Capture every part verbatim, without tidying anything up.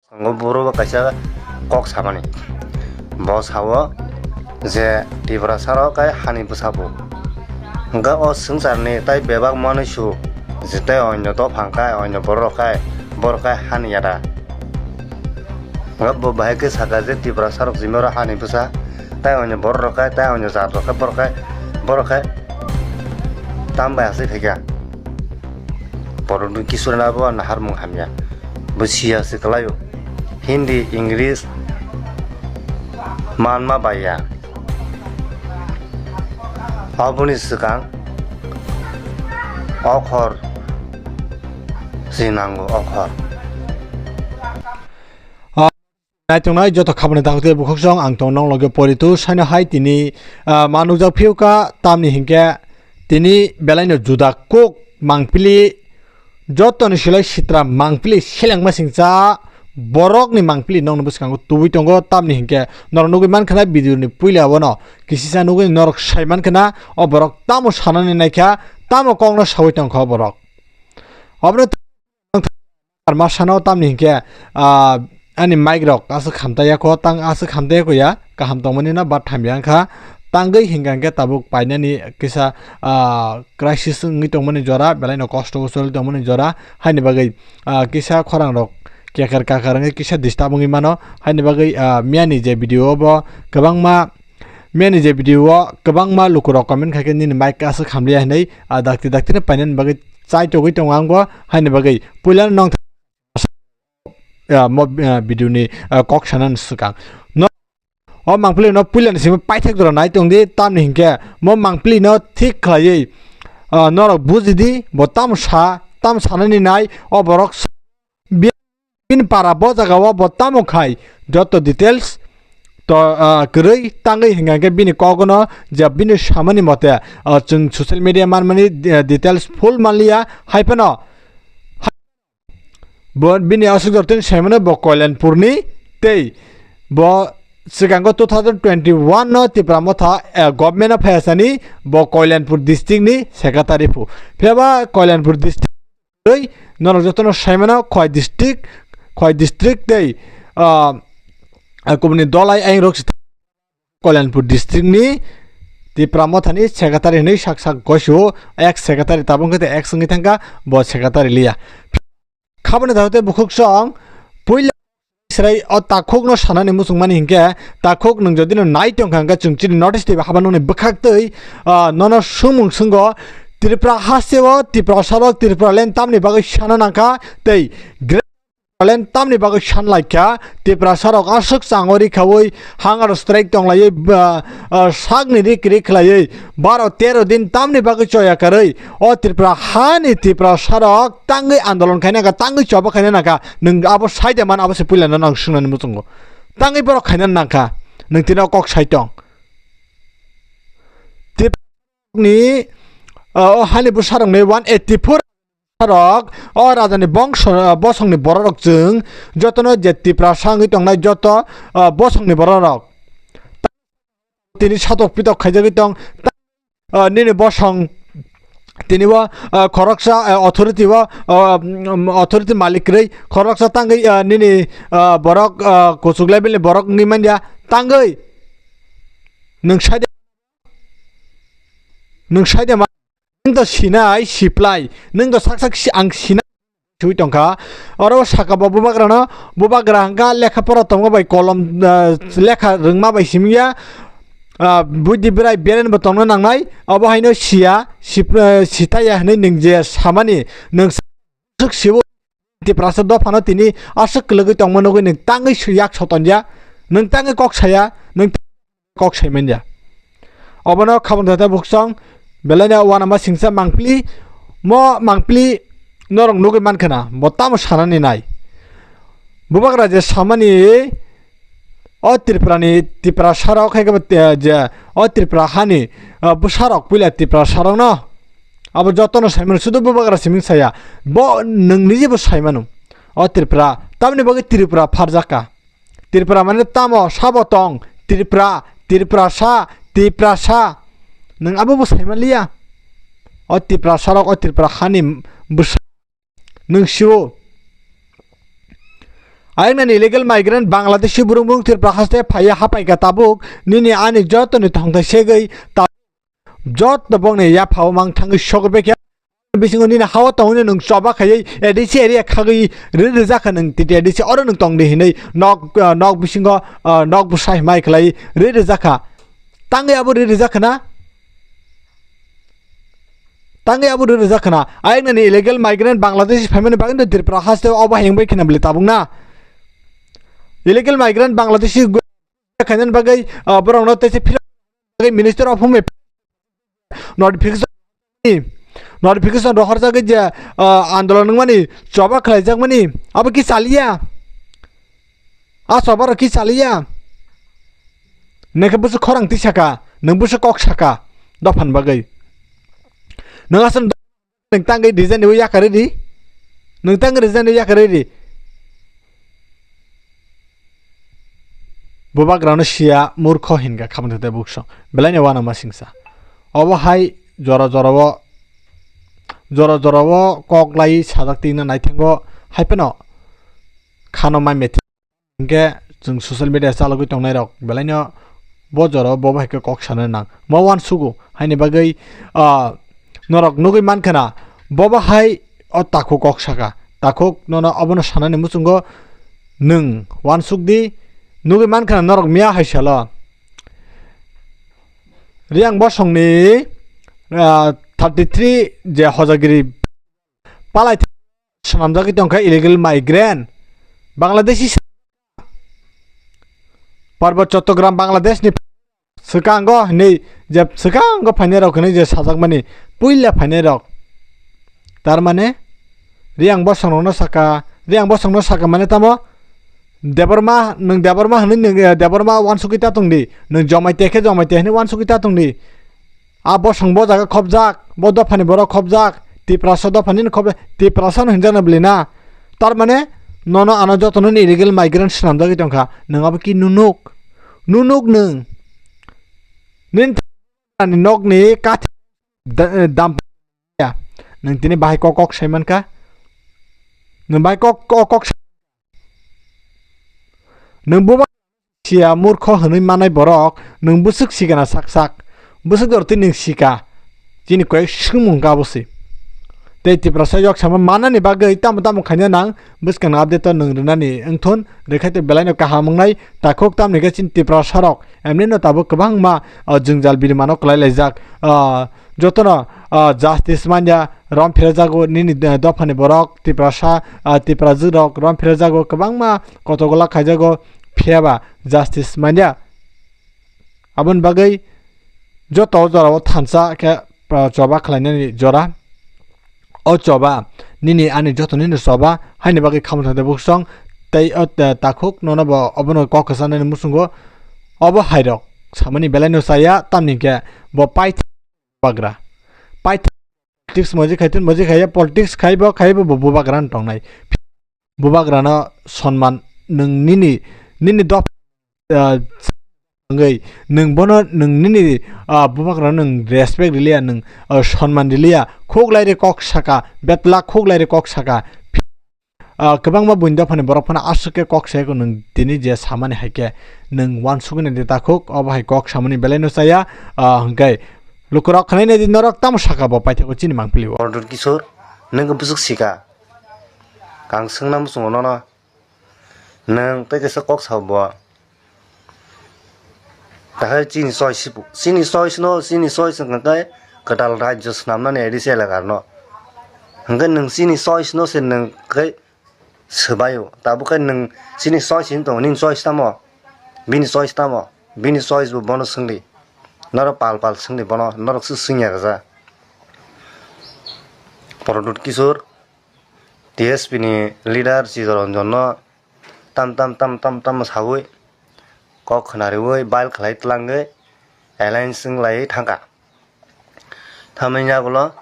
Tongo boro bo kaisa kok samani. Bo sao je Tiprasa rok kai hani bwsa bo. Hwnkhe o swngcharni tai bebak manwi su je tai onyo dophang kai, onyo borok rok kai, borok kai hani yada. Hwnkhe bo bahai khe saka je Tiprasa rok jimaro hani bwsa, tai onyo borok rok kai, tai onyo jat rok kai, borok kai, borok kai tam bai aswk khaikha. Borok ni kisu rwna bo nahar mung hamya. Bo siya se kwlaio. Hindi, English manma baiya. Aboni swkang okhor se nango, okhor. Naitongnai joto khabani dakhuk tei bukhuk song ang tong nong loge poritu saino hai tini, ah, ma nukjak phiuka tamni hinkhe tini belaino juda kok mangpili jotoni silai sitra mangpili selengma singcha borokni mangpili nokni bwskango tubui tongo tamni hinkhe norok nugui mankha na video ni puila bono kisisa nugui norok sai mankha na o borok tamo sanani naikha tamo kokno saui tongkha o borok obono Masano tamni hinkhe, ah, ani mic rok aswk hamtaiya ko, tang aswk hamtaiya ko ya, kaham tongmani no bat hamya wngkha. Tangwi hinkha hinkhe tabuk painani kisa, ah, crisis wngwi tongmani jora, belaino kosto o choli tongmani jora, haini bagwi, ah, kisa khorang rok keker kakar wngwi kisa disturb wngwi mano, haini bagwi, ah, miyani je video o bo kwbangma Miyani je video o kwbangma lukurok comment khaikhe nini mic aswk hamliya hinwi, ah, dakti dakti no painani bagwi chai togwi tongo ang bo, haini bagwi puila no nong, ah, mo, ah, video ni, ah, kok sanani swkang. No, o mangpili no puila ni simi paithak jora nai tongdi, tamni hinkhe mo mangpili no thik khlaiwi, ah, norok bujidi, bo tamo sa, tamo sanani nai, o borok Bi-, bini para bo jaga o bo tamo khai joto details to, ah, kwrwi tangwi hinkha khe bini kok no je bini samani mote, ah, chwng social media manmani, eh, details full manliya hai phano bo bini aswk jotoni saimano bo Koilanpurni tei bo swkango two thousand twenty-one no Tipra Motha, eh, government o phaiya sani bo Koilanpur district ni secretary phu phiyaba Koilanpur district Tei norok jotono saimano Khowai district, Khowai district tei, ah, ah, kubuni dolai ayang rok Kalyanpur district ni Tipra Mothani secretary hinwi sak sak goisio, ex secretary tabuk khe ex wngwi thangkha, bo secretary liya. Khaboni dahote bukhuk song puila Srai o takhuk no sanani muchung mani hinkhe, takhuk nwng jodi no nai tongkha hinkhe chwng chini notice twiba haba nokni bwkhak twi, ah, nono swngmung swnggo, Tripura hasteo Tiprasa rok Tripura land tamni bagwi sana nangkha tei Greater Tipraland tamni bagwi san laikha, Tiprasa rok aswk chango rikhawi hunger strike tonglaiwi, ah, ah, sakni rik rik khlaiwi baro tero din tamni bagwi choya karwi o Tripura hani Tiprasa rok tangwi andolon khaina kha, tangwi choba khaina nangkha, nwng abo saida man, abo se puila no nang swngnani muchungo. Tangwi borok khaina nangkha, nwng tino kok sai tong. Tip-, ni, ah, o hani bwsarokni one eighty four rok, o rajani bongso, ah, bosongni bororok chwng jotono je Tiprasa wngwi tongnai joto, ah, bosongni bororok. Tini satok pitok khaijagwi tong, ah, nini bosong tini bo, ah, khoroksa, ah, authority bo, ah, um, authority malik kwrwi khoroksa tangwi, ah, nini, ah, borok, ah, kuchuk level ni borok wngwi manya tangwi nwng saida, nwng saida ma, nwng to sinai siplai, nwng to sak sak si-, ang sinai sui tongkha. Oro saka bo bubagrano, bubagra hwnkha lekha pora tongo bai kolom, ah, lekha rwngma bai simya, ah, buidi bwrai beren bo tongna nangnai, obo haino siya, sip-, ah, sitaya hinwi nwng je samani, nwng aswk sibo Tiprasa dophano tini aswk kwlwgwi tongma nugwi nwng tangwi yak sotonja, nwng tangwi kok saya, nwng kok saimanya. Obono khabang thata buksong belaino uanama singsa mangpili, mo mangpili norok nugwi mankha na, bo tamo sanani nai. Bubagra je samani o Tripurani, Tiprasa rok hai khe bo te-, je o Tripura hani, ah, bwsarok puila Tiprasa rokno abo jotono saimano, sudu bubagra siming saya. Bo nwng niji bo saimano. O Tripura, tamni bagwi Tripura pharjakha. Tripura mane tamo sabo tong? Tripura, Tiprasa, Tiprasa. Nwng abo bo saimanliya. O Tiprasa rok, o Tripura hani bwsa nwng sio. Ayang nani illegal migrant Bangladeshi burung burung Tripura haste phaiya hapai ka tabuk nini ani joto ni thongthai segwi ta-, joto bokni yapha o mang thangwi sogwi bekya. Bisingo nini hawa tongwi nwng choba khaiwi A D C area khagwi ri rijak kha nwng titi A D C oro nwng tongdi hinwi nok, ah, nok bisingo, ah, nok bwsai mai khlai ri rijak kha. Tangwi abo ri rijak khna. Tangwi abo ri rijak khna. Ayang nani illegal migrant Bangladesh phaimani bagwi no Tripura haste obo hayung bai khna bili tabuk na. Illegal migrant Bangladeshi gu-, khainani bagwi, ah, borokno tei se philok bagwi Minister of Home Affairs notification, notification rohorjagwi je, ah, andolon wngmani choba khlaijakmani abo ki chaliya? A choba rok ki chaliya? Nokhe bwswk khorang twi saka, nwng bwswk kok saka dophani bagwi. Nwng aswk nwng tangwi design ni yakarwi di. Nwng tangwi design ni yakarwi di. Bubagrano siya murkho hinka khamthote buksong. Belaino uanama singsa. Obo hai jora jorao, jora jorao kok lai sajak tingna naithango hai phano khano mai mete. Hinkhe chwng social media chalogwi tongnairok belaino bo jorao bo bai khe kok sana nang. Mo uansugo haini bagwi, ah, norok nugwi mankha na, bo bo hai o takhuk kok saka. Takhuk nono obono sanani muchungo nwng uansuk di, nugwi mankha na norok miya hai salo. Riang bosongni, ah, thirty three je hojagiri palai swnamjagwi tongkha illegal migrant. Bangladeshi Parbat Chattogram Bangladesh ni swkango hinwi je swkango phainai rok hinwi je sajakmani puila phainai rok. Tar mane Riang bosong rokno saka, Riang bosong no saka mane tamo Debbarma, nwng Debbarma hinwi nwng, eh, Debbarma uansugwi ta tongdi, nwng Jomaite khe Jomaite hinwi uansugwi ta tongdi. A bosong bo jaga khopjak, bo dophani borok khopjak, Tiprasa dophani no khopjak, Tiprasa no hinjak na bwlwi na. Tar mane nono ano jotono ni illegal migrant swnamjagwi tongkha. Nwng abo ki nunuk? Nunuk nwng. Nini nokni kathi da-, dam ya. Nwng tini bahai kok kok sai mankha. Nwng bahai kok kok kok sai-, nwng bo siya murkho hwnwi manai borok, nwng bwswk sikana sak sak. Bwswk dor twi nwng sika. Chini koi swngmung ka bwswi. Tei Tiprasa yok sama manani bagwi tamo tamo khaina nang bwskangni update o nwng rwnani wngthun rwkhai tei belaino kaham wngnai takhuk tamni khe chini Tiprasa rok. Emni no tabuk kwbangma, o, jwngjal birimano kwlai laijak. O, jotono, o, justice manya rom phirajago nini, eh, dophani borok Tiprasa, ah, Tiprajwk rok rom phirajago kwbangma kotogola khaijago. Phiyaba justice manya. Aboni bagwi joto jorao thansa khe, ah, choba khlainani jora. O choba nini ani joto nini choba haini bagwi khamtha de buksong tei o ta-, takhuk nono bo obono kok kwchanani muchungo obo hairok samani belaino chaya tamni khe bo paitha bagra. Paitha politics moji khai tun moji khaiya politics khaibo khaibo bo bubagra no tongnai. Bubagra no sonman nwng nini, nini dop, ah, wngwi nwng bono nwng nini, ah, bubagra no nwng respect riliya, nwng, ah, sonman riliya, khuk lai ri kok saka, betla khuk lai ri kok saka. Ah, kwbangma buini dophani borok phano aswk khe kok sai ko nwng tini je samani hai khe nwng uansugwi nai de takhuk, obo hai kok samani belai no chaya, ah, hwnkhe lukurok khwnai nai di norok tamo saka bo paithago chini mangpili o. Order Kishore, nwng bwswk sika? Ang swngna muchungo nono. Nwng tei kaisa kok sao bo. Tahai chini choice si-, chini choice no, chini choice wngkha khe kwtal rajyo swnamnani A D C elaka rwno. Hwnkhe nwng chini choice no se nwng khe swbaio. Tabuk khe nwng chini choice hinwi tongo, nini choice tamo? Bini choice tamo? Bini choice bo bono swngdi. Norok pal pal swngdi bono, norok se swngya kaja. Pradyut Kishore, T S P ni leader Chittaranjan no tam tam tam tam tam sawi kok khwnariwi bail khlai tlangwi alliance wnglaiwi thangkha. Thamani yagulo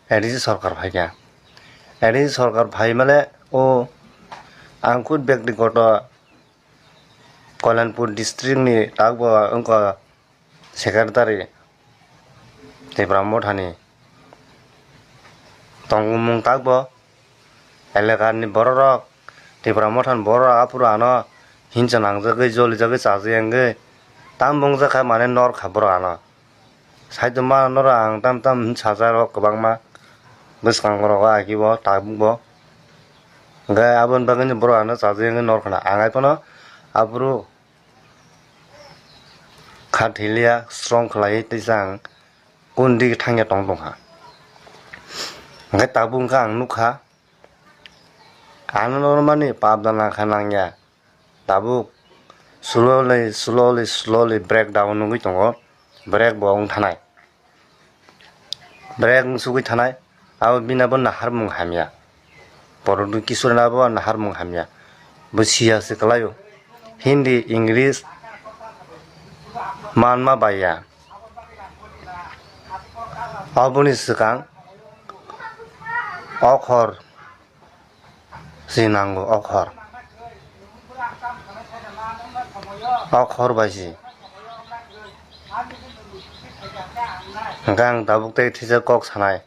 A D C sorkar phaikha. A D C sorkar phaimale o ang khud byaktigoto Kalyanpur district ni takbo wngkha secretary Tipra Mothani tongmung takbo elakani bororok Tipra Motha ni borok aphuru ano hinsa nangjagwi, jolijagwi, chajagwi, tam bongjakha, mane norkha borok ano. Saichung ma norok ang tam tam hinwi sajak rok kwbangma bwskango rogo, akibo tabukbo. Hwnkhe aboni bagwino borok ano chajagwi norkhna, ang haiphano aphuru kha thiliya, strong khlaiwi teisa ang kundi thangya tong tongkha. Hwnkhe tabuk wngkha ang nukha, ano normani pap da nangkha nangya. Tabuk slowly, slowly, slowly breakdown wngwi tongo. Break bo wng thanai. Break wng sugwi thanai. Abo bini bo naharmung hamya. Prodot Kishore ni abo naharmung hamya. Bo siya se kwlaio. Hindi, English manma baiya. Oboni swkang okhor si nango, okhor. Okhor bai si. Hwnkhe ang tabuk tei thisa kok sanai.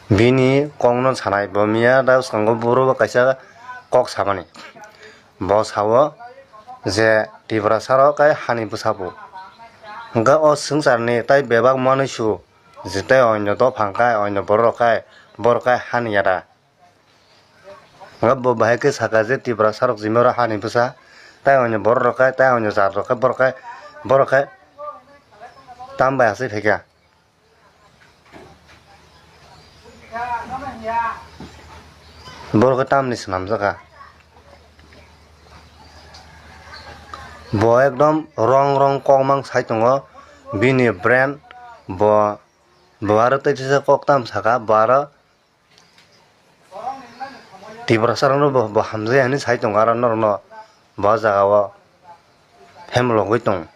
Bini kokno sanai, bo miya da bwskango buro bo kaisa kok samani. Bo sao je Tiprasa rok kai hani bwsa bo. Hwnkhe o swngcharni tai bebak manwi su, je tai onyo dophang kai, onyo borok rok kai, borok kai hani yada. Hwnkhe bo bahai khe saka je Tiprasa rok jimaro hani bwsa, tai onyo borok rok kai, tai onyo jat rok kai, borok kai, borok kai tam bai asai phaikha. Borok khe tamni swnamjakha. Bo ekdom wrong wrong kok mang sai tongo. Bini brain bo, bo aro tei teisa kok tam saka, bo aro Tiprasa rokno bo, bo hamjai hinwi sai tongo aro norokno bo jaga o hemlogwi tongo.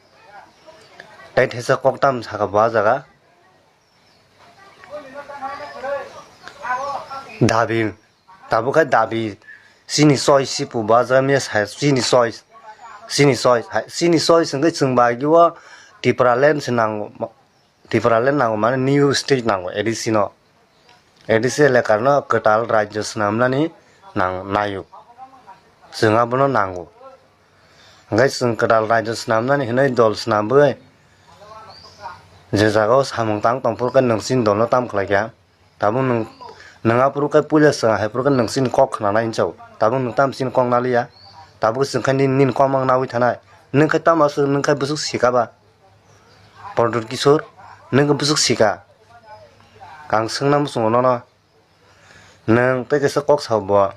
Tei teisa kok tam saka bo ah jaga. Dabi, tabuk khe dabi, chini choice si pu ba jamiya sa, chini choice, chini choice, hai, chini choice hwnkhe chwng bai o Tipraland se nango, Tipraland nango mane new state nango A D C no, A D C elaka no kwtal rajyo swnamnani nang, nayo, chwng abono nango. Hwnkhe chwng kwtal rajyo swnamnani hinwi dol swnamwi je jaga o samung tang tongphuru khe nwng chini dolno tam khlaikha? Tabuk nwng, nwng aphuru khe puila chwng haiphuru khe nwng chini kok khnanai hinwi sao. Tabuk nwng tamo chini kok naliya? Tabuk chwng khe nini, nini kok mang nawi thanai. Nwng khe tamo aswk, nwng khe bwswk sika ba? Prodot Kishore, nwng khe bwswk sika? Ang swngna muchungo nono. Nwng tei kaisa kok sao bo.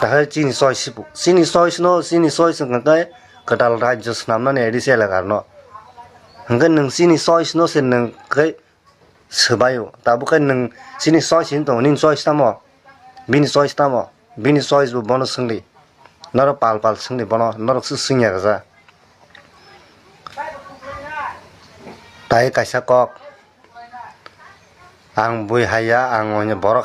Tahai chini choice sibu. Chini choice no, chini choice wngkha khe kwtal rajyo swnamnani A D C elaka no. Hwnkhe nwng chini choice no se nwng khe swbaio. Tabuk khe nwng chini choice hin tongo, nini choice tamo? Bini choice tamo? Bini choice bo bono swngdi. Norok pal pal swngdi bono, norok se swngya kaja. Tai kaisa kok. Ang bui haiya, ang oino borok hai.